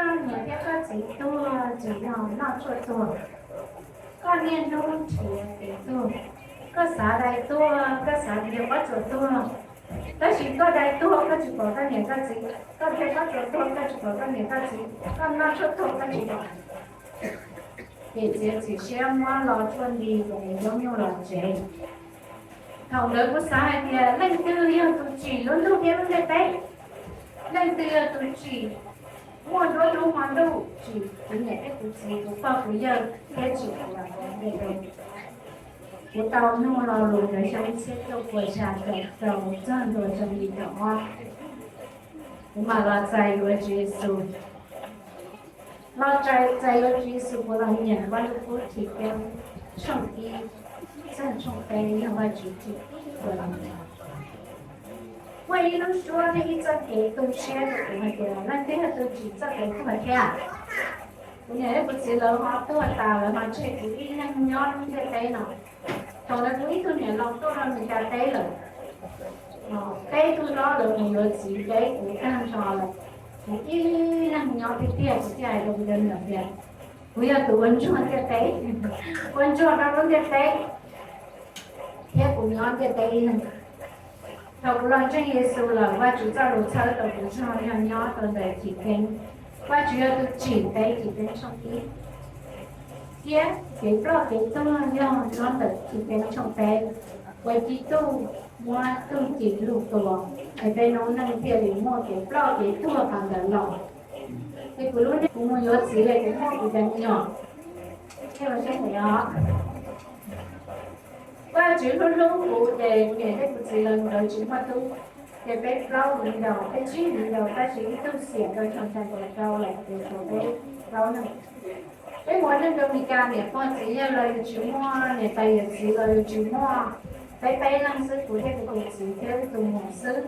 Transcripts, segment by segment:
Koj niam thiab koj txiv tuag tsis yog noj tshuaj tuag, koj niaj hnub nrhiav kev tuag. Koj xav dai tuag, koj xav nrhiav pob tsuas tuag, tab sis koj dai tuag koj tsis pom koj niam koj txiv, koj nrhiav pob tsuas tuag koj tsis pom koj niam koj txiv, koj noj tshuaj tuag koj tsis pom. Ces txiav txim siab muab lo tshuaj nti ces Ntxoov Nyuj los tsev. Thaum ntawd kuv xav hais tias leej twg yog tus tsim lub ntuj thiab lub ntiaj teb, leej twg yog tus tsim muaj nruab hnub hmo ntuj, tsim kuv niam thiab kuv txiv, kuv pog kuv yawg thiab tsim kuv los ntawd. Kuv tau nug lo lus ntawd xyoo ib txhiab cuaj puas xya caum rau txog ntua xyoo yim caum ob, kuv mam los txais yuav Tswv Yexus. Los txais yuav Tswv Yexus kuv los nyeem Vaj Lug Kub Chivkeeb tshooj ib txog tshooj peb yog Vajtswv tsim kuv los nyeem. Muaj ib lub suab thiab ib txoj kev tu siab rau kuv hais tias leej twg yog tus tsim txoj kev tuag thiab. Kuv niam thiab kuv txiv lawv ho tuag tas lawm ho tseg kuv ib leeg nyob lub ntiaj teb no. Thaum ntawd kuv ib tug niam laus tuaj rau Meskas teb lawm, peb tug hlob lawv mus yuav txiv peb kuv tag nrho lawm. Kuv ib leeg nyob tiag tiag, kuv thiaj hais rau kuv cov niam tias kuv yog tus ua ntsuag ntiaj teb, ua ntsuag rau lub ntiaj teb, thiab kuv nyob ntiaj teb ib leeg. Thaum kuv los ntseeg Yexus lawm, Vajtswv txoj lus txhawb rau kuv zog yog nyob rau ntawm Chivkeeb. Vajtswv yog tus tsim peb Chivkeeb tshooj ib, thiab kev ploj kev tuag yog nyob ntawm Chivkeeb tshooj peb, uas Ci Tuj muab tug ci lug tua, es peb noob neej thiaj li muaj kev ploj kev tuag qhov ntawd los. Es kuv lub neej kuv mus yuav txiv es kuv muaj kuv cov me nyuam. Vajtswv hlub hlub kuv ces kuv niam thiab kuv txiv lawv nkawd tsis muaj tub, ces peb plaub viv ncaus, peb tsib viv ncaus, tab sis ib tug xiam rau xyoo xya caum rau lawm ces tshuav peb plaub leeg. Peb mus ua neej rau Meskas, niam pog txiv yawg los yus tsis muaj, niam tais yawm txiv los yus tsis muaj, peb peb leeg xwb, kuv thiab kuv tus txiv thiab tus muam xwb.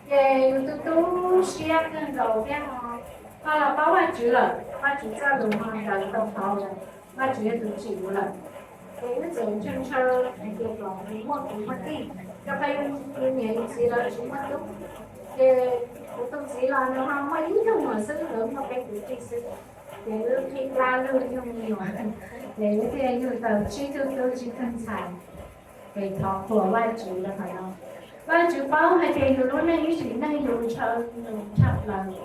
Ces yus tu tu siab kawg nkaus thiab ho, ho los paub Vajtswv lawm, Vajtswv txoj lus ho ntawd tau qhov uas Vajtswv yog tus tsim yus lawm. Ces wb txawm ntshaw ntshaw hais tias kom yus muaj kwv muaj tij, rau qhov yus niam yus txiv lawv tsis muaj tub. Ces kuv tus txiv los nws ho muaj ib tug muam xwb, lawv muaj peb kwv tij xwb. Ces wb qhib plab lug yug me nyuam, ces wb thiaj yug tau tsib tug tub tsib tug ntxhais. Ces thov qhuas Vajtswv rau qhov no. Vajtswv paub hais tias yus lub neej ib sim neej yus ntshaw nws tshaj plaws.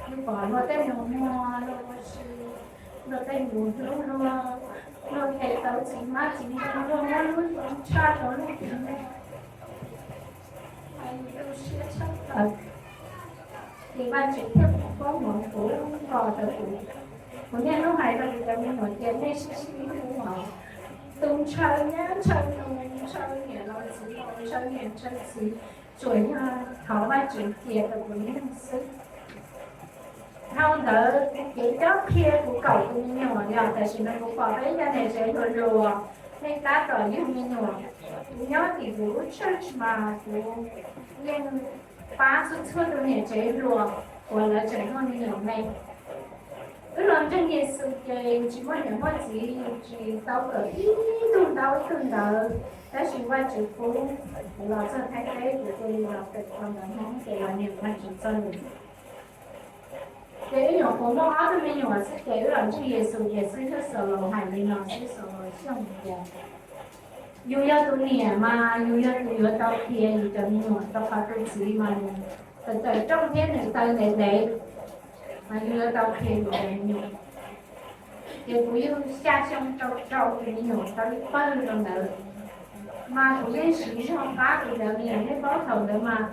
Yus pom luag tej nus muag, luag ua si, luag tej nus hlub luag, luag phem tau txiv hmab txiv ntoo, luag muab lub ntshaw rau luag tus neeg, yus tu siab tshaj plaws. Ces Vajtswv thiaj paub mus kuv, npog rau kuv. Kuv niaj hnub hais rau kuv cov me nyuam tias nej sib sib hlub os. Tus ntshaw nyab ntshaw nus, ntshaw niam laus txiv laus, ntshaw niam ntshaw txiv, tsuas yog thov Vajtswv cia rau kuv ib leeg xwb. Dhau ntawd kuv cev cob qhia kuv kaum tus me nyuam yog tam sim no kuv pom peb cov niam tsev hluas hluas, nej tab tom yug me nyuam. Kuv nyob tim kuv lub church mas kuv yeej pab txhua txhua tus niam tsev hluas uas lawv tseem muaj me nyuam me. Wb los ntseeg Yexus ces yus tsis muaj niam muaj txiv, yus tsis tau kawm ib tug ntaub ib tug ntawv, tab sis Vajtswv pub kuv los txog Thaib teb kuv cia li los kawm tau ntawv Hmoob ces los nyeem Vajtswv txoj lus. Ces wb nyuam qhuav muaj ob tug me nyuam xwb ces wb los ntseeg Yexus ces xib hwb Xaulus hais li no, xib hwb Xaulus xyoj tias yus yog tus niam mas yus yog tus yuav tau qhia yus cov me nyuam, rau qhov tus txiv mas nws tawm tawm rooj thiab nws taw ntev ntev, mas yus yuav tau qhia yus cov me nyuam. Ces kuv yug xya xyoo rau rau tus me nyuam tau ib pawg rau ntawd, mas kuv yeej siv zog pab kuv cov me nyuam. Nej paub thaum ntawd mas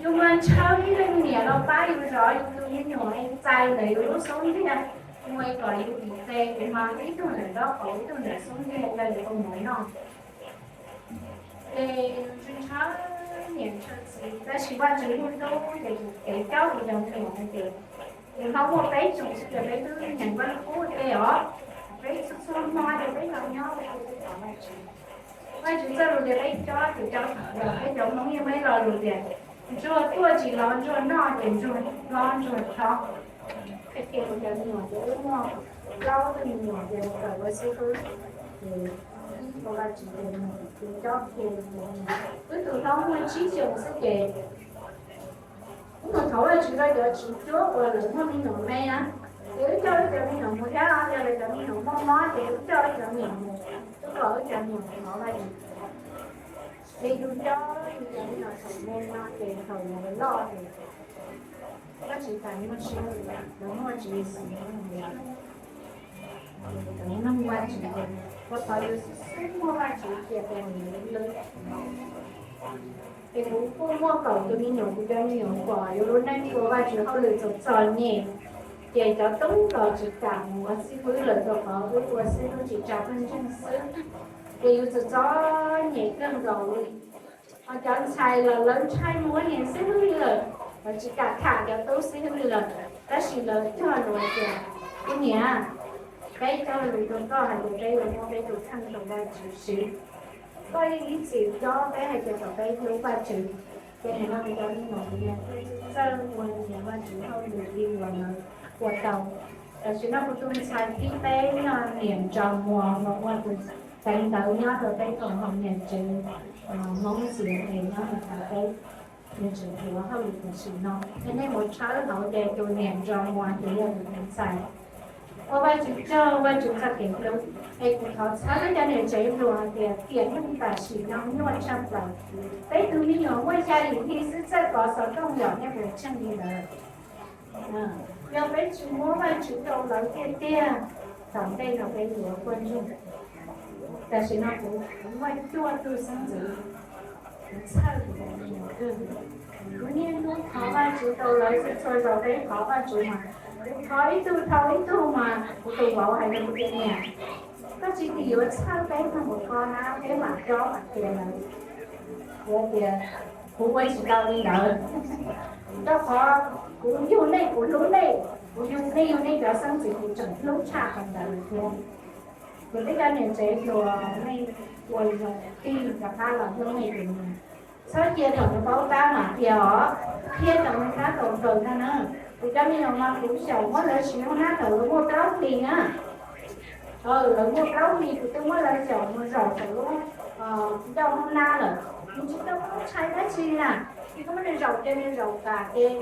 yus mas ntshaw ib leej niam los pab yus zov yus tus me nyuam es txais ntawm yus lub xub ntiag mus kom yus dim qe, kuv mas ib tug ntawm nraub qaum ib tug ntawm xub ntiag yog yus tus muam noj. Ces ntshaw niam ntshaw txiv, tab sis Vajtswv hlub hlub ces kuv cev cob kuv cov me nyuam hais tias yus hnov muaj peb xyoos xwb ces peb twb nyeem Vaj Lug Kub ua ke os, peb txhua txhua hmo ces peb los nyob ua ke thov Vajtswv. Vajtswv txoj lus tias peb cob ces cob kom yog peb cov Hmoob yeej muaj ib lo lus tias ntsuag tuaj tsis lov ntsuag noj ces ntsuag hlob ntsuag chob. Qhia kuv cov me nyuam ces wb muaj plaub tug me nyuam ces mus kawm ua xib hwb, ces ua Vajtswv tes mus cev cob qhia. Wb tus hlob muaj tsib xyoos xwb ces wb Thov Vajtswv rau cov tsis cuab uas lawv muaj me nyuam me na, ces wb coj wb cov me nyuam mus thiab, yog lawv cov me nyuam muaj mob ces wb coj wb cov me nyuam mus, wb kom wb cov me nyuam thov Vajtswv. Ces yus coj yus cov me nyuam thaum me no ces thaum lawv loj ces koj tsis tas nyuaj siab li, lawv muaj tsis xis li lawm. Lawv mloog Vajtswv, ua tau yus xub muaj Vajtswv cia tes lawv lub. Ces kuv kuj muaj kaum tus me nyuam, kuv cov me nyuam pom yus lub neej ua Vajtswv hauj lwm txom txom nyem, ces cov tub los tsis kam mus ua xib fwb lawm rau qhov wb ua xib fwb tsis tsa pheej ntseeg xwb. Ces yus txom txom nyem kawg nkaus li. Ho cov ntxhais los lawv ntshai mus ua niam xib hwb li lawm, lawv tsis kam tham cov tub xib hwb li lawm, tab sis lawv cog lus tias, kuv niam, peb cog lus rau koj hais tias peb yuav muab peb tus kheej rau Vajtswv siv. Koj yeej ib txwm cob peb hais tias kom peb hlub Vajtswv, ces nim no kuv cov me nyuam kuv niam txawj ua niam Vajtswv hauj lwm li uas lawv ua tau. Tam sim no kuv tus ntxhais thib peb yog niam Ntsos Muas uas ua tus teev ntawv nyob rau peb koom haum niam tsev Hmoob Xias es nyob Mes Kas teb, nws tseem yuav hauj lwm tam sim no. Es nej mus tshawb hauv ces tus niam Ntsos Muas ces yog tus ntxhais ua Vajtswv tsaug, Vajtswv txoj kev hlub. Es kuv thov txhawb peb cov niam tsev hluas hais tias tiam neej tam sim no nyuaj tshaj plaws. Peb tus me nyuam muaj xya yim hli xwb txawj kov xov tooj yom, nej puas tsheej li ntawd? Yog peb tsis muab Vajtswv rau lawv tiag tiag, tom ntej no peb yuav quaj ntsuag. Tam sim no kuv muaj cuaj tug xeeb ntxwv, kuv txhawj kuv cov me nyuam kawg. Kuv niaj hnub thov Vajtswv rau lawv, txhua txhua zaus peb thov Vajtswv mas kuv thov ib tug dhau ib tug mas kuv tus vauv hais rau kuv tias, niam, koj tsis tim yuav txhawj peb tug mus kho na, peb mam cob mam qhia lawv. Kuv tias kuv ua tsis tau li ntawd, rau qhov kuv yug nej kuv hlub nej, kuv yug nej yug nej cov xeeb ntxwv kuv tseem hlub tshaj qhov ntawd thiab. Kuv twb cov niam tsev hluas nej ua zoo tij rov qab los hlub nej tus niam. Txhob cia thaum nws paub tab mam qhia os, qhia thaum nws tab tom kawm ntag na. Kuv cov me nyuam mas kuv xyaum muab lawv siv hoob nab thaum lawv muaj plaub hlis na. Lawv muaj plaub hlis kuv twb muab lawv xyaum mus zaum saum lub ncauj hoob nab lawm. Nws tsis tau ntshai dab tsi na, kuv muab nws zaum ces nws zaum tas ces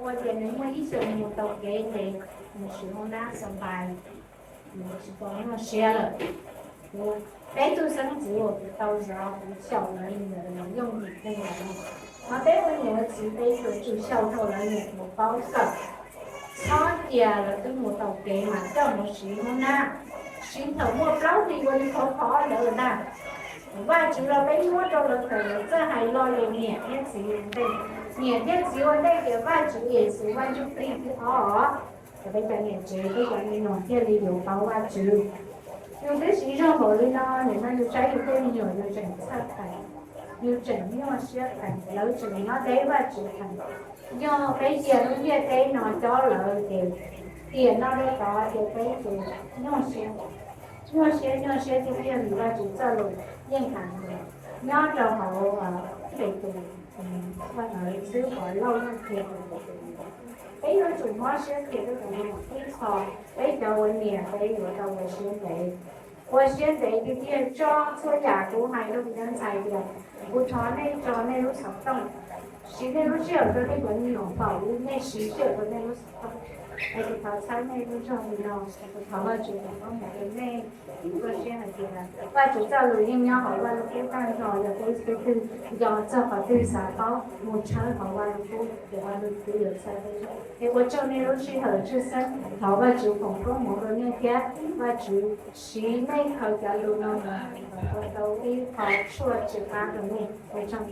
ua tias nws muaj ib xyoos mus tau kev ces nws siv hoob nab xa npais, nws tsis tau nyuaj siab lawm. Kuv peb tug xeeb ntxwv uas kuv tau zov kuv xyaum lawv li ntawd los yooj yim kawg nkaus li. Mas peb ua niam ua txiv peb yuav tsum xyaum rau lawv niam tus paub kawm, txhob cia lawv twb mus tau kev mas coj mus siv hoob nab, siv thaum muaj plaub hlis ua li khov khov ntawd ntag. Vajtswv los peb muab rau lawv thaum lawv txawj hais lo lus niam thiab txiv ua ntej. Niam thiab txiv ua ntej tias Vajtswv, Yexus, Vaj Ntsuj Plig thib ob os. Ces peb cov niam tsev peb cov me nyuam thiaj li yuav paub Vajtswv. Yus twb siv zog npaum li no, nim no yus saib yus tej me nyuam yus tseem txhawj heev, yus tseem nyuaj siab heev, lawv tseem nyob deb Vajtswv heev. Yog peb cia lub ntiaj teb no cob lawv ces tiam no rau tod ces peb ces nyuaj siab, nyuaj siab nyuaj siab tiag tiag vim Vajtswv txoj lus yeej hais tias nyob rau hauv Petus, xwb Pov Lauj yeej qhia tias peb yuav tsum mob siab qhia rau tus me nyuam ib qho. Peb cov ua niam peb yuav tau ua siab ntev, ua siab ntev tiag tiag tso txhua yam. Kuv hais rau kuv cov ntxhais tias kuv thov nej tso nej lub xov tooj, siv nej lub sij hawm rau nej cov me nyuam faus, nej siv sij hawm rau nej lub xov tooj. Es kuv thov txhawb nej lub zog li no, kuv thov Vajtswv foom koob hmoov rau nej. Kuv koj siab hais tias Vajtswv txoj lus yeej nyob hauv Vaj Lug Kub tag nrho, yog peb xib twg nco txog qhov twg xav paub mus tshawb hauv Vaj Lug Kub ces Vaj Lug Kub yuav txhawb peb. Es ua tsaug nej lub sij hawm tshwj xeeb, thov Vajtswv foom koob hmoov rau nej thiab Vajtswv siv nej khaws cov lus no mus ua tau ib qho tshuaj tsw qab rau nej. Ua tsaug.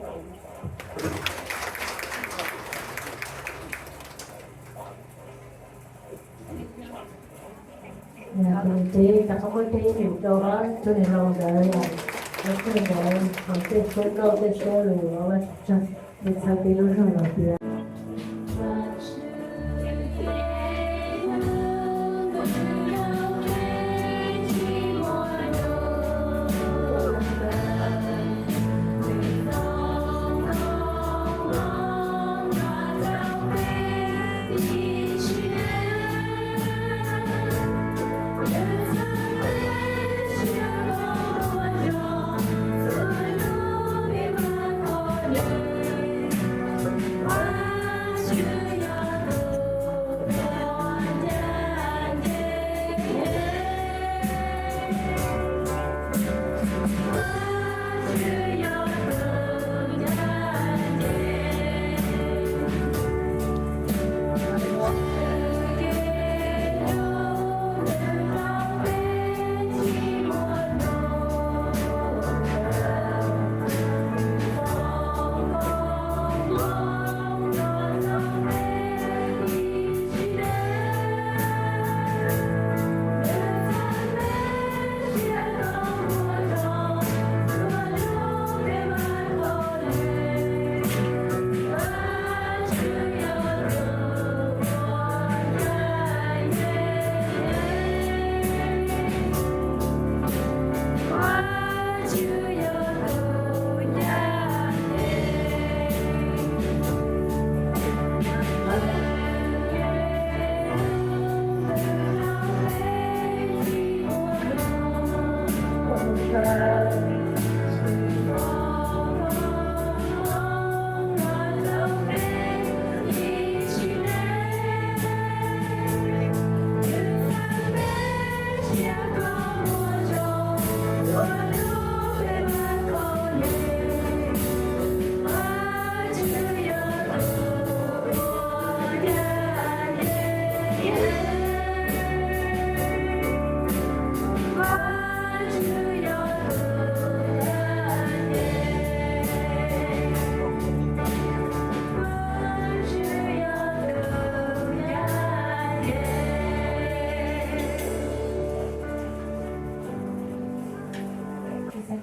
Tus niam tsev rov qab muab teb num rau ob tug niam laus ntawd, ob tug ntawd hais tej suab nkauj tej suab lus los Vajtswv tsaug, nws txhawb peb lub zog los tias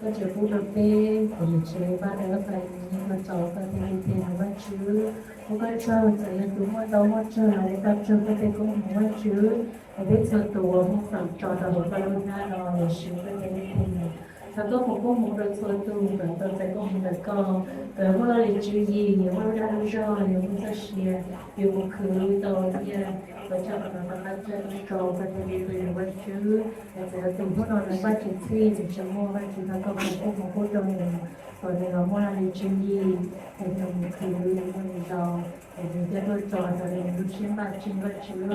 Koj tseem pub rau peb, kuv mus tsev pab rau koj pais mus, koj tso koj tej me teg mus Vajtswv. Ua koj tsaug txawm yog tus muaj ntau muaj tsawg los ua koj tsaug koj tej koob hmoov Vajtswv, es peb txhua tus uas muaj feem tso rau hauv koj lub hnab no los siv koj tej me teg mus. Thov koj foom koob hmoov rau txhua tus kom tau txais koob hmoov ntawm koj, kom muaj laj lim tswv yim, muaj lub dag lub zog, yuav muaj txoj sia, yuav mus khwv tau thiab, kom txoj qhov no rov qab txawj tso koj tej me teg mus Vajtswv. Txawm yog tus hnub no nws Vajtswv txhij, tsis muaj Vajtswv, thov koj foom koob hmoov pub rau nws, kom nws los muaj laj lim tswv yim, es nws mus khwv nws muaj li ntau, es nws thiaj tuaj tso tau li nws lub siab npaj tseeg Vajtswv.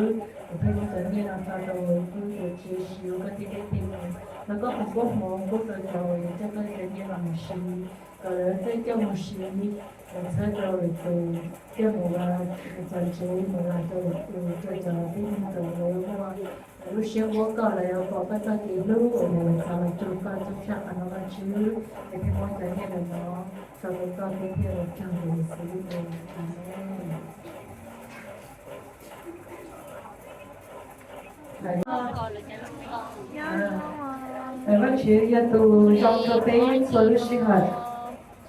Es peb muab cov nyiaj no tso rau koj tus txiv siv ua koj tej me teg mus, thov koj foom koob hmoov pub rau cov uas yuav coj koj cov nyiaj no mus siv, kom lawv txawj coj mus siv, kom txhawb rau lwm tus, coj mus ua txog tsev mus los rau lwm tus, rau cov tib neeg uas lawv muaj lub siab nquab koj, lawv yuav pom koj txoj kev hlub uas yog lawv txhos los cuag koj txhua tshaj qhov no Vajtswv. Es peb muab cov nyiaj ntawm no tso rau koj, peb thiaj ua raws li Yexus lub npe. Amees. Vajtswv yog tus zoo rau peb txhua lub sij hawm,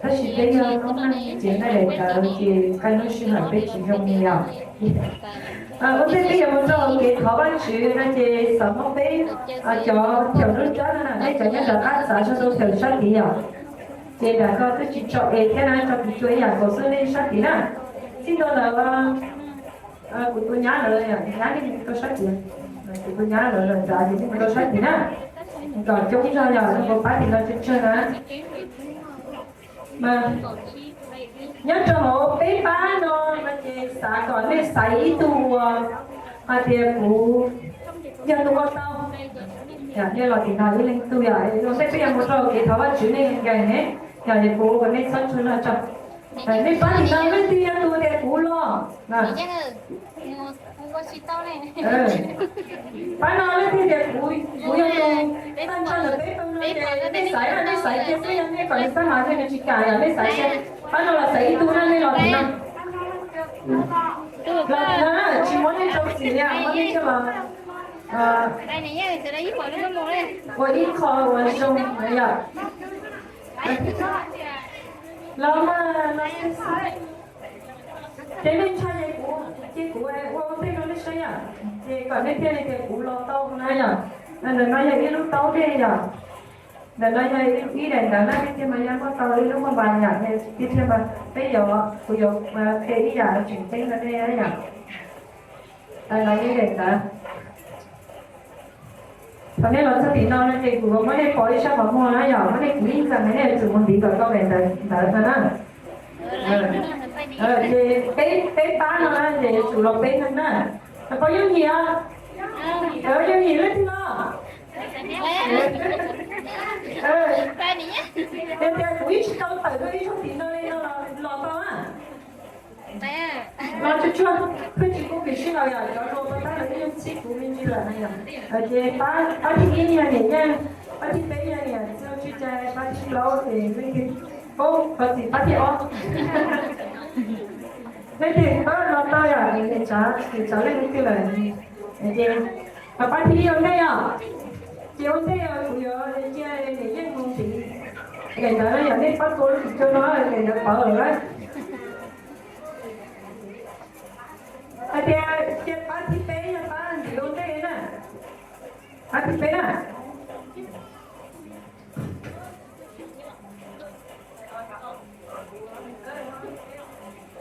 tab sis peb yog noob neej txiv neej daim tawv ces kaj lub sij hawm peb tsis zoo li yom. Ua ntej peb yuav mus rau kev thov Vajtswv no ces xav muab peb cov chaw lub rab no na, nej cov nyob rov qab xav tso rau chaw sab tid yom. Ces nram ko twb tsis tso es thiab na, tso kuv tsuas ib yam nkaus xwb nej sab tid na. Txij ntua ntawd kuv tus nyab lawv, nyab nej mus rau sab tid, kuv tus nyab lawv lawm nrad ces nej mus rau sab tid na. Kom coob zog yom, zoo nkaus pab tim no tsawg tsawg na. Mas nyob rau hauv peb pab no no ces xav kom nej xaiv ib tug uas hais tias kuv yog tus ua tau. Nej los tim no ib leeg tug yom, ua ntej peb yuav mus rau kev thov Vajtswv nej nkees ne, yog li kuv ua kom nej txhob tsuag zog tso. Nej pab tim no leej twg yog tus tias kuv los. Pab no leej twg tias kuv, kuv yog tus tag nrho ntawm peb tug no ces nej xaiv, nej xaiv kiag xwb, yog nej kom nws xab mav thiab nws tsis kam yom, nej xaiv kiag. Pab no los xaiv ib tug na, nej los tim no. Los tim no na, tsis muab nej rau txim li, muab nej coj los ua ib qho uas zoo yom. Los mas, los xaiv. Ces nej ntshai ces kuv, ces kuv ua ua ntej rau nej saib yom, ces kom nej thiaj li tias kuv los tau na yom. Ntawm no yog ib lub taub dej yom. Ntawm no yog ib daim ntawv na, nej thiaj mas yuav muab tau ib lub npau npas yom, nej thiaj mas peb yuav, kuv yuav qhia ib yam tseem ceeb rau nej yom. Ntawm no ib daim ntawv. Thaum nej los txog tim no no ces kuv muab nej pov ib sab qhov muag na yom, muab nej kiv ib ntxees, nej yuav tsum mus ntiv kom tau daim ntawv no na. Ces peb, peb pab no na ces yuav tsum los peb neeg na. Pog Yooj Yim os, Yooj Yim leej twg los? Yog tias kuv ib tsis tau tawm rau ib tsoom tim no li no los tau na. Los tsuag tsuag, pheej tsis pub kev sib haum yom, cov hluas pab tab lawv yeej txhib kuv me ntsis lawm na yom. Ces pab, pab thib ib yog niam Yeej, pab thib peb yog niam Txuj Tswb Cai, pab thib plaub ces leej twg, pab, pab thib, pab thib ob. Leej twg pab los tau yom, niam tsav, niam tsav leej twg lawm. Ces pab thib ib ua ntej yom, ces ua ntej kuv yuav cia niam Yeej mus ntiv daim ntawv no yom, nej pab tua lub ris cau no, daim ntawv pawv lawm na. Hais tias cia pab thib peb yog pab ntiv ua ntej na. Pab thib peb na.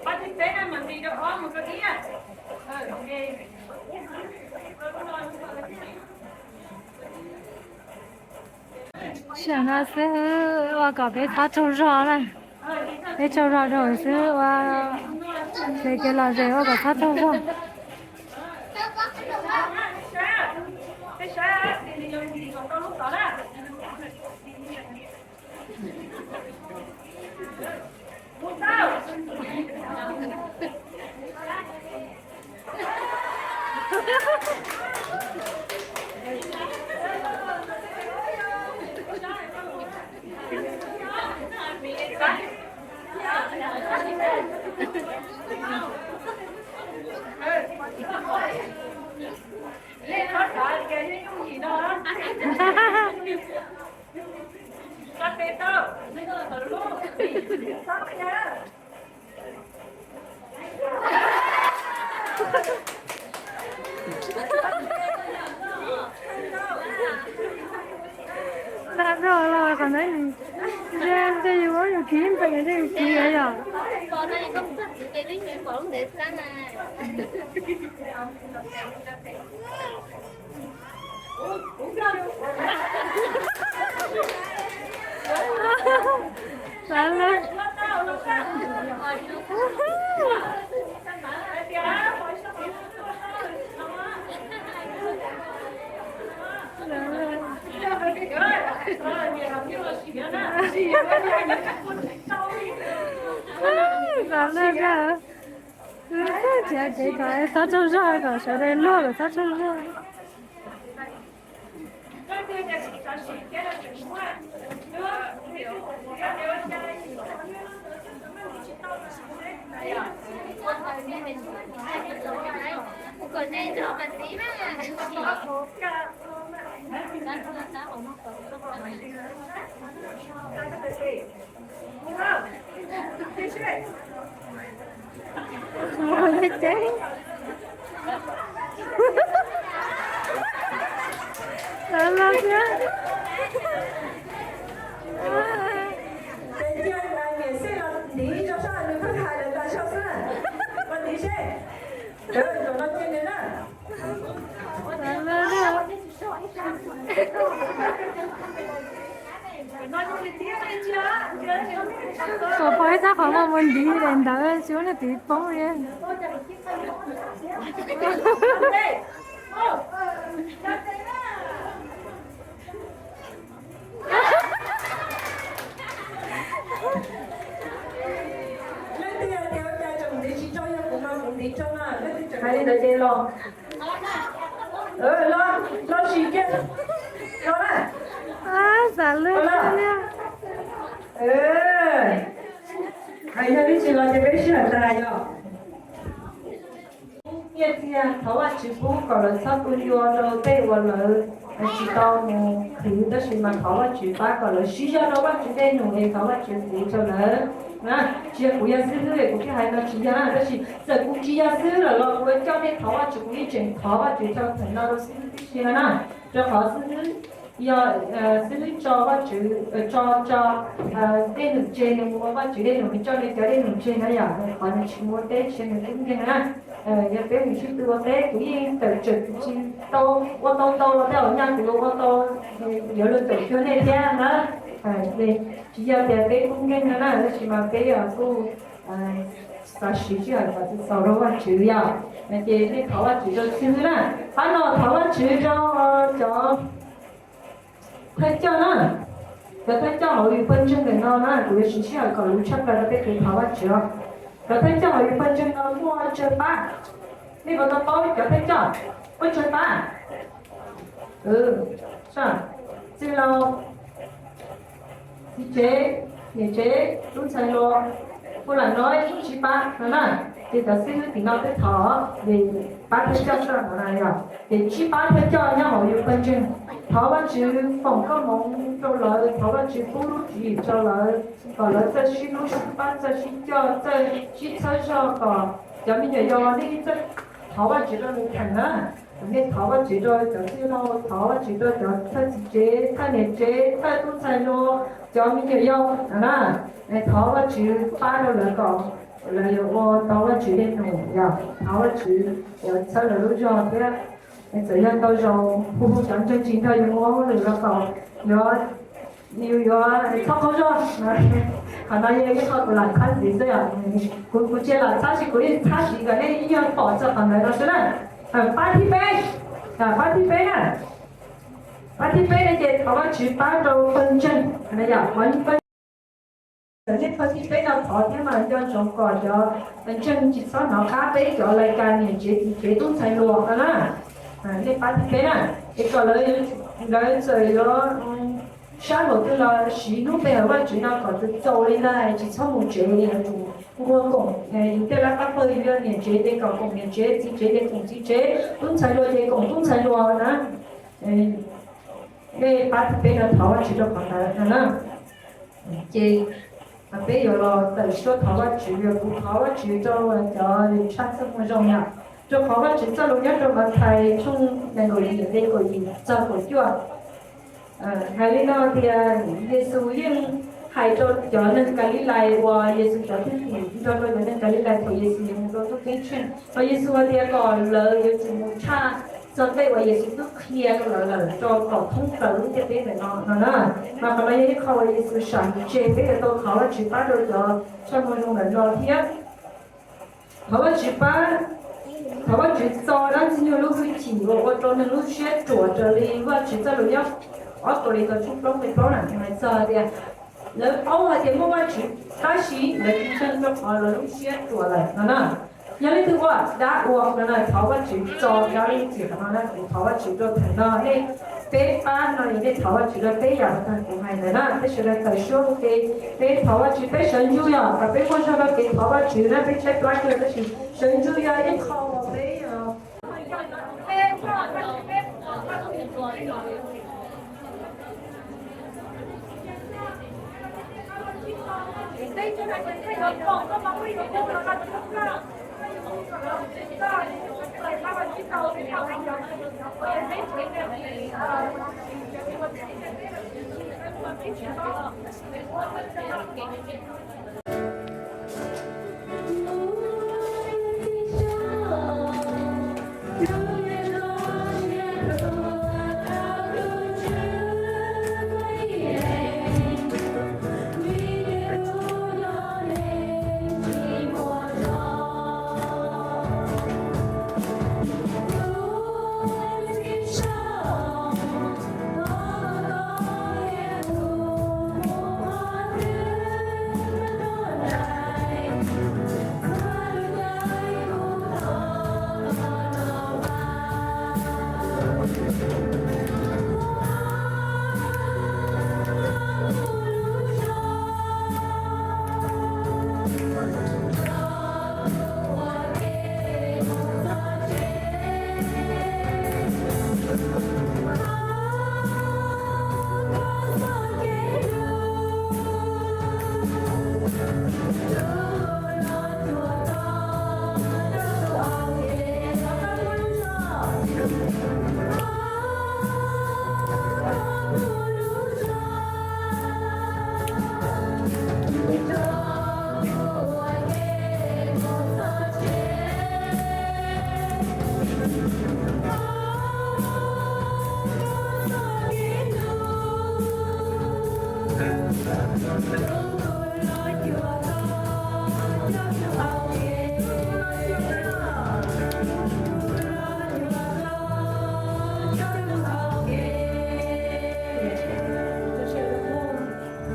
Pab thib peb na mas ntiv rau ob mus rau ib. Sim no xwb ua kom peb txhob tsaug zog na. Peb tsaug zog rau xwb ua ces kev lom zem ua kom txhob tsaug zog. Ntag los qhov ntawd nws ze, yus muab yus kiv npees, yus kiv yom. Xav lawm tiag. Txiav kev kom txhob tsaug zog, kom sawv daws luag kom txhob tsaug zog. Ua li ces lawv los thiab. Ces cia niam xij los ntiv rau sab nws pheej hais lawv tas zog xwb. Los ntiv seb, cov zaum no cia nws na. Kom pom ib sab qhov muaj mus ntiv daim ntawd tsis ua leej twg poob li. Leej twg hais tias ua cas tseem ntiv tsis tau, yog kuv mas kuv ntiv tau na, leej twg tseem hais li ntawd ces los. Los, los sim kiag, los na. Xav lwj tiag. Hais yog ib tsis los ces peb sib hawm tas yog. Nyiaj txiag thov Vajtswv pub kom lawv txhob tu ncua rau tej uas lawv tsis tau mus khwv, tab sis mas thov Vajtswv pab kom lawv siv zog rau Vajtswv tej num es thov Vajtswv txuv rau lawv. Tsis yog kuv yog xib hwb es kuv thiaj hais no, tsis yog na, tab sis txawm kuv tsis yog xib hwb lawm los kuv yuav coj nej thov Vajtswv, kuv yeej tseem thov Vajtswv rau thaum no rau xib hwb tib si no na, rau qhov xib hwb yog xib hwb tso Vajtswv, tso, tso tej num tseg, nws mus ua Vajtswv tej num, nws coj nws cov tej num tseg na yom, qhov nws tsis mus ua teb tsis yog nws tub nkeeg na. Yog peb mus sib tw ua teb kuv yeej tawm tsam kuv tsis tau ua tau ntau los tej, nyaj kuv yuav ua tau, yuav luag caum cuag nej thiab na. Tsis yog tias peb tub nkeeg no na, tab sis mas peb kuj xav siv sij hawm kom txaus rau Vajtswv yom. Ces nej thov Vajtswv rau xib hwb na. Qhov no thov Vajtswv rau cov thawj coj na, cov thawj coj hauv yus pawg ntseeg ntawm no na, kuv yuav siv sij hawm kom luv tshaj plaws rau peb kev thov Vajtswv os. Cov thawj coj hauv yus pawg ntseeg no muaj tsawg pab? Nej puas tau paub cov thawj coj muaj tsawg pab? Txwj laug, txiv tsev, niam tsev, tub ntxhais hluas, kuj lam no tsib pab no na. Ces cov xib hwb tim no peb thov pab thawj coj soj no na yom. Ces tsib pab thawj coj nyob hauv yus pawg ntseeg, thov Vajtswv foom koob hmoov rau lawv, thov Vajtswv pub lub tswv yim rau lawv, kom lawv txawj sib hlub sib pab, txawj sib coj, txawj sib txhawb zog, kom cov me nyuam yaus nej txawj thov Vajtswv rau lawv theem na. Nej thov Vajtswv rau cov txwj laug, thov Vajtswv rau cov thawj txiv tsev, thawj niam tsev, thawj tub ntxhais hluas, cov me nyuam yaus na. Thov Vajtswv pab rau lawv kom lawv yuav ua tau Vajtswv tej num yom, thov Vajtswv yuav txhawb lawv lub zog thiab. Txawm yog tau zaum hu hu cov ntseeg tsis nrog yus ua hauj lwm los kom yuav, yus yuav txhob qaug zog. Qhov no yog ib qho kuv lam txhab ntxiv xwb yom. Kuv, kuv tsis lam txhab, tab sis kuv yeej txhab siv kom nej ib nyuag pom txog qhov ntawd no xwb na. Pab thib peb, pab thib peb na, pab thib peb no ces thov Vajtswv pab rau pawg ntseeg, yog pawg ntseeg. Txawm nej pab thib peb no thov thiab mas nco ntsoov kom cov ntseeg tsis txhob hnov qab peb cov lais kas niam tsev txiv tsev tub ntxhais hluas no na. Nej pab thib peb na, es kom lawv, lawv txawm yuav sab luam twg los siv hnub pe hawm Vajtswv no kom txaus txaus li ntag, tsis txhob mus tsev li, yuav tsum nquag koom. Yus tej laj qab pawg yus yog niam tsev ces kom koom niam tsev, txiv tsev ces koom txiv tsev, tub ntxhais hluas ces koom tub ntxhais hluas na. Nej pab thib peb no thov Vajtswv rau qhov ntawd no na. Ces peb yuav los tawm suab thov Vajtswv, kuv thov Vajtswv rau cov tshaj txhua moo zoo yom. Rau qhov Vajtswv txoj lus nyob rau Mathais tshooj nees nkaum yim nqe kaum yim txog kaum cuaj hais li no tias, Yexus yeej hais rau cov neeg Kalilais uas Yexus cov thwj tim nrog rau cov neeg Kalilais thaum Yexus yuav mus rau ntuj ceeb tsheej, mas Yexus hais tias kom lawv yuav tsum mus tshaj txog tej uas Yexus twb qhia rau lawv lawm rau kom thoob plaws lub ntiaj teb ntawm no no na. Mas qhov no yog ib qho uas Yexus sam tseg peb yuav tau thov Vajtswv pab rau cov tshaj moo zoo ntawm no thiab. Thov Vajtswv pab, thov Vajtswv txo dab Ntxwg Nyoog lub hwj chim uas ua rau neeg lub siab ruam raws li Vajtswv txoj lus nyob ob Kauleethaus tshooj plaub nqe plaub na, hais txog tias lawv paub hais tias muaj Vajtswv tab sis lawv tsis ntseeg rau qhov lawv lub siab ruam lawm no na. Yog leej twg ua dab ua no na, thov Vajtswv txo dab lub hwj chim qhov no na. Kuv thov Vajtswv rau thaum no nej peb pab no es nej thov Vajtswv rau peb yam uas tag kuv hais ntawd na. Peb sawv daws tawm suab ua ke, peb thov Vajtswv, peb sawv ntsug yog kom peb muaj zog rau kev thov Vajtswv na, peb tshaib plab kawg tab sis sawv ntsug yog ib qho uas peb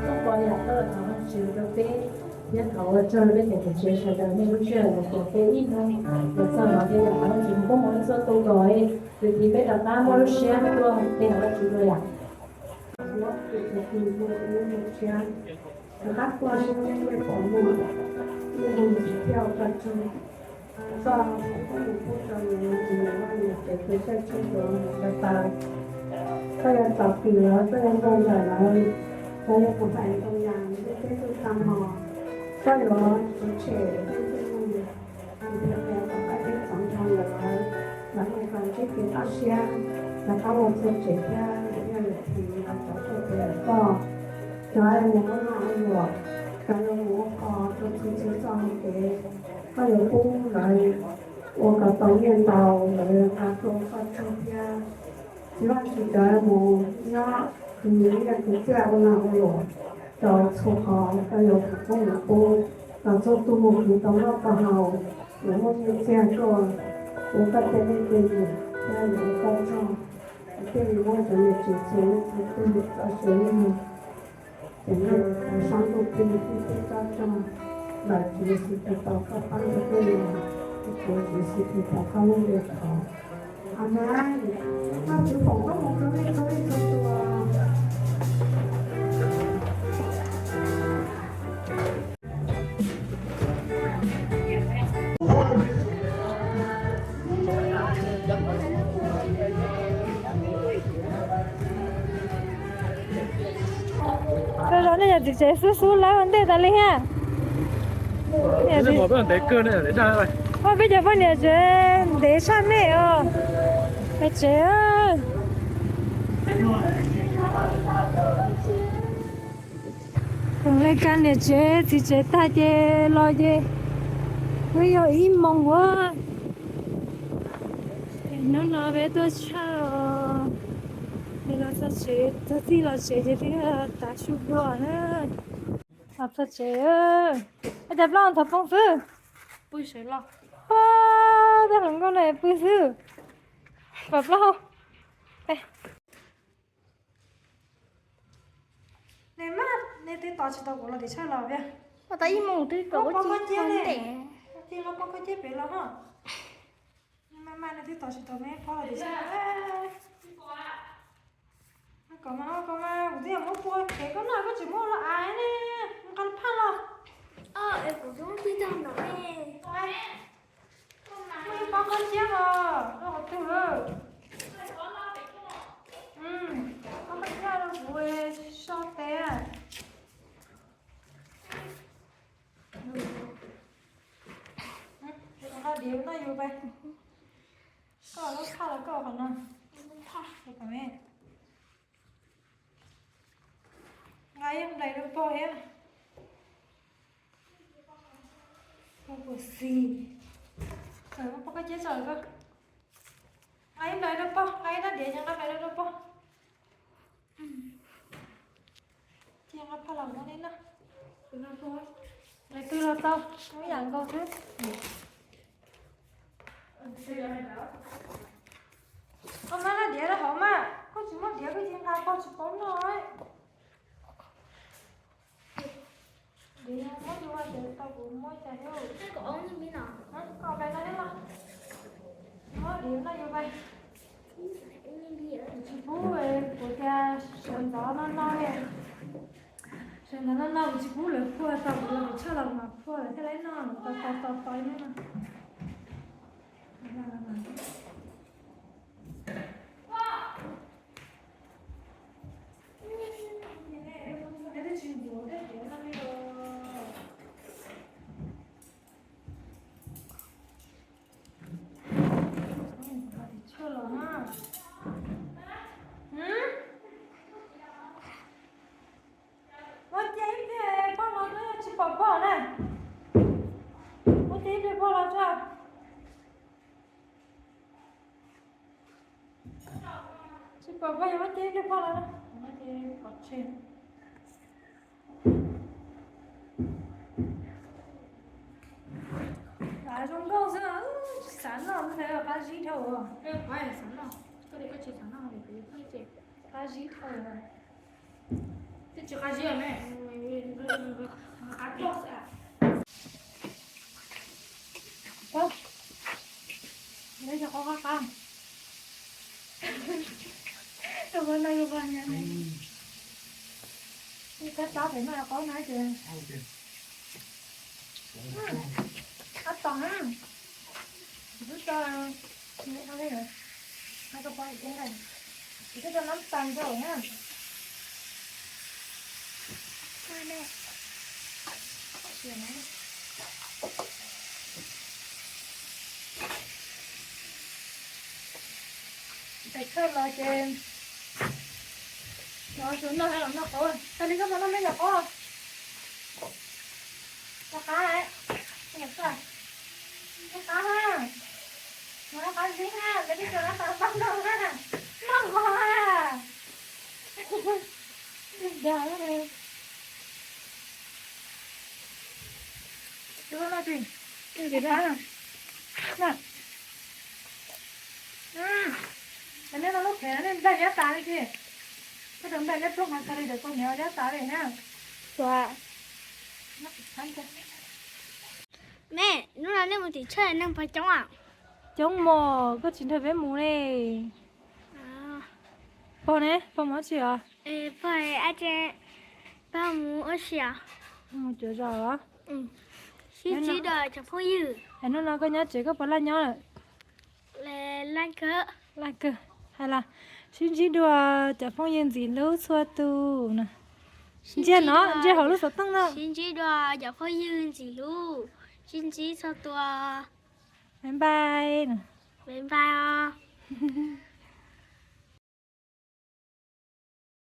Koob pov yam koj los thov Vajtswv rau peb, thiab thov ua tsaug rau peb cov niam tsev sawv daws nej lub sij hawm los koom peb ib hnub los txog no, peb thov Vajtswv koob hmoov nej txhua tus kom tus txiv peb rov qab muaj lub siab tuaj pe hawm Vajtswv dua yam. Tus txiv tus tus mus mus siab, rov qab tuaj sib ntsib nej txhua tus, nej mus tsis thiaj ua tsaug. Koj pub rau nws, nws vaj nws tsev, tus xyaj tsheb tuav nws taw taw. Koj yuav txom tim lawv, koj yuav nrog nraim lawv, lawv yuav mus hais ntoo yas ntiaj teb tuaj tag hmo. Koj yuav tuav tshem tej ntsej muag ntiag qia tom qab teb txov nrog lawv, lawv mus kom ntsib kev toj siab, lawv pab ua txhua tsev thiab lawv yog lawm thiv lawv cov tuaj pem lawm koj. Cov yuav mus ua noj ua luam, cov yuav mus ua qos rau txhua txhua txoj hauv kev, koj yuav pub lawv ua kom tau nyiaj ntau, lawv yuav nqa tuaj ua koj tsaug thiab. Txiv Vajtswv, cov yuav mus nyob khwv nyiaj khwv txiaj ua lag ua luam rau txhua qhov, koj yuav pub lawv pub, kom txhua tus mus khwv tau noj tau haus, yuav muaj nyiaj txiag tuaj ua koj tej dej tej num thiab yuav ua koj tsaug. Thiaj li muab cov niam tsev txhua leej txhua tus txoj sia lub nug, ces nej sab ntuj plig tib teb tsob tsoog, ntawm Tswv Yexus Khetos koj pab rau peb los, Tswv Yexus Khetos koj lub npe thov. Amees. Vajtswv foom koob hmoov rau nej txhua leej txhua tus. Rau zov nej yog txiv tsev xub xub lawm ua ntej tas li ha. Ntev kawg ne, ntev zaj. Peb cov poj niam tsev ntev tshaj nej os. Peb tsev, ua li cas niam tsev txiv tsev tag ces los ces twb yog ib moos ua. Hnub no peb tuaj tshaj, los txog tsev, txog txij los tsev ces twb tav su dua na. Los txog tsev, ua cas plaub thov poob xwb. Pw sawv los. Pab, tej hluas nkauj no pw xwb. Pom plaub. Ne mas nej twb tos tsis tau kuv los tim tshaj los tiag. Ua tau ib moos twb tos kuv tsis tau ntev. Cia los poj koj ceb pem los ho. Mas mas nej twb tos tsis tau me phob los tim tshaj. Kom mas, kom mas kuv twb yog muab pua kev koj noj koj tseem muab los ais ne. Nqa phaj los. Es kuv twb muab tib tag no ne. Muaj ib pob koj ciab los rau qhov twg? Pob koj ciab rau kuv so tes. Nqa diav noj yus pais. Koj lub phaj los koj qhov no. Nqa ib nplais rau pog thiab. Pog puas xis. Pog koj ceb tso koj. Nqa ib nplais rau pog, nqa ib rab diav ces nqa nplais rau rau pog. Cia nqa phaj los muab li no. Nqe twg los tau, muab yam nkaus xwb. Koj muab rab diav rau hauv mas, koj tsis muab diav koj cia nqa pog tsis paub noj. Diav muab yus ua ces tau kuv muab cas thiab. Koj pais no thiab los. Muab diav noj yus pais. Kuv tsis pub, kuv tias sawv ntxov no no li. Sawv ntxov no no kuv tsis pub lawv phua tau, kuv los kuv tshaj los mas phua lawv thiaj li noj, tos tos tos tos li no. Muab cia ib pliag pog los tso, tsis pom pog na. Muab cia ib pliag pog los tso. Tsis pom pog, yog muab cia ib pliag pog los. Pom tseg. Qab zoo nkauj xwb, tsis xav noj ntag, qab zib dhau. Qab zib dhau. Twb tsis qab zib me. Qab, lawv yog qab qab qab. Rau qhov no yog qhov nyab ne. Kab tab pem no qhov no ces qab tos na. Kuv twb tso, kuv twb tso nab tas rau na. Tais thawj los ces los sawv noj los noj qaub, tas li koj mas noj me nyuam qaub. Los qab, los qab ha, los qab zib ha, tais thawj los tas pab noj ha, noj nqos ha. Dag, tsis noj tsis, tsis dag na. Neb no lub phem nej nplaj liab tas li tsis? Koj tau nplaj liab ploog mas tag li ntawd koj niam liab tas li na. Ua, me, hnub no nej mus tim tshaj neeg puas coob? Coob mos, koj tsis nrog peb mus li. Pog ne, pog mus ua tsi os? Pog, pog mus ua si os. Mus cuav zos los? Sib ntsib dua cov phooj ywg. Es hnub no koj nyob tsev koj puas laj nyob lawm? Laj kawg. Laj kawg. Hais los, sib ntsib dua cov phooj ywg ntxim hlub txhua tus na. Ntsia no, ntsia hauv lub xov tooj no. Sib ntsib dua cov phooj ywg ntxim hlub, sib ntsib txhua tus. Bye bye. Bye bye os.